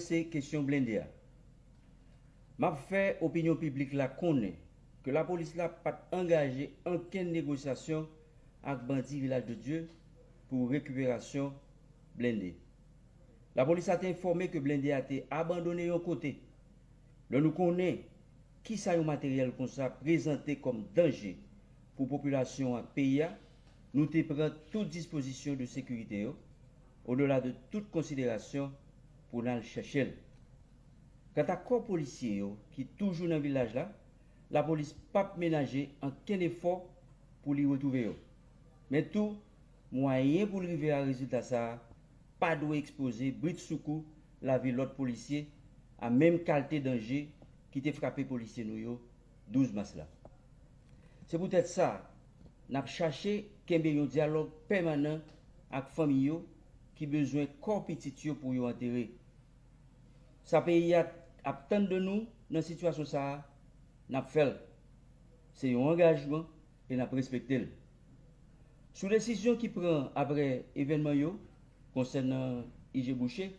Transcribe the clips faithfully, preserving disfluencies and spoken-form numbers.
se kesyon blende a. M ap fè opinyon piblik la konnen ke lapolis la pa t angaje ankenn negosyasyon ak bandi Vilaj de Dye pou rekiperasyon blende. Lapolis la te enfòme ke blende a te abandone yon kote. Lè nou konnen kisa yon materyèl konsa prezante kòm danje pou popilasyon ak peyi a, nou te pran tout dispozisyon de sekirite yo, odela de tout konsiderasyon pou n al chèche l. Kanta kò polisye yo ki toujou nan vilaj la, lapolis p ap menaje ankenn efò pou li retwouve yo. Men tou, mwayen pou l rive a rezilta sa a pa dwe ekspoze britsoukou lavi lòt polisye a menm kalte danje ki te frape polisye nou yo douz mas la. Se poutèt sa, n ap chache kenbe yon dyalòg pèmanan ak fanmi yo ki bezwen kò pitit yo pou yo antere. Sa peyi a ap tann de nou nan sitiyasyon sa a, n ap fè l. Se yon angajman e n ap respekte l. Sou desizyon ki pran apre evènman yo konsènan I G Boucher,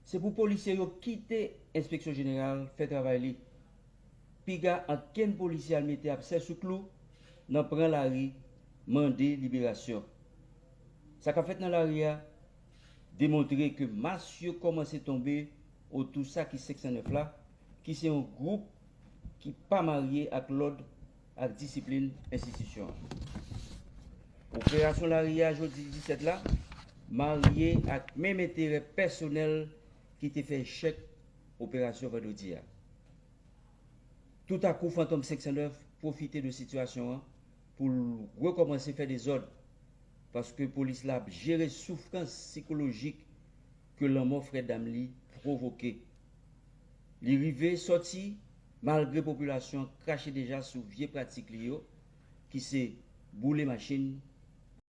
se pou polisye yo kite Enspeksyon Jeneral fè travay li. Piga ankenn polisye al mete absè sou klou nan pran lari, mande liberasyon. Sa k ap fèt nan lari a demontre ke mas yo kòmanse tonbe otou sa ki senk san nèf la, ki se yon gwoup ki pa marye ak lòd ak disiplin enstitisyon an. Operasyon lari a jodi disèt la marye ak menm enterè pèsonèl ki te fè echèk operasyon vandredi a. Toutakou, Fantom senk san nèf pwofite de sitiyasyon an pou l rekòmanse fè dezòd, paske polis la ap jere soufrans sikolojik ke lanmò frè dam li pwovoke. Li rive sòti malgre popilasyon an krache deja sou vye pratik li yo, ki se boule machin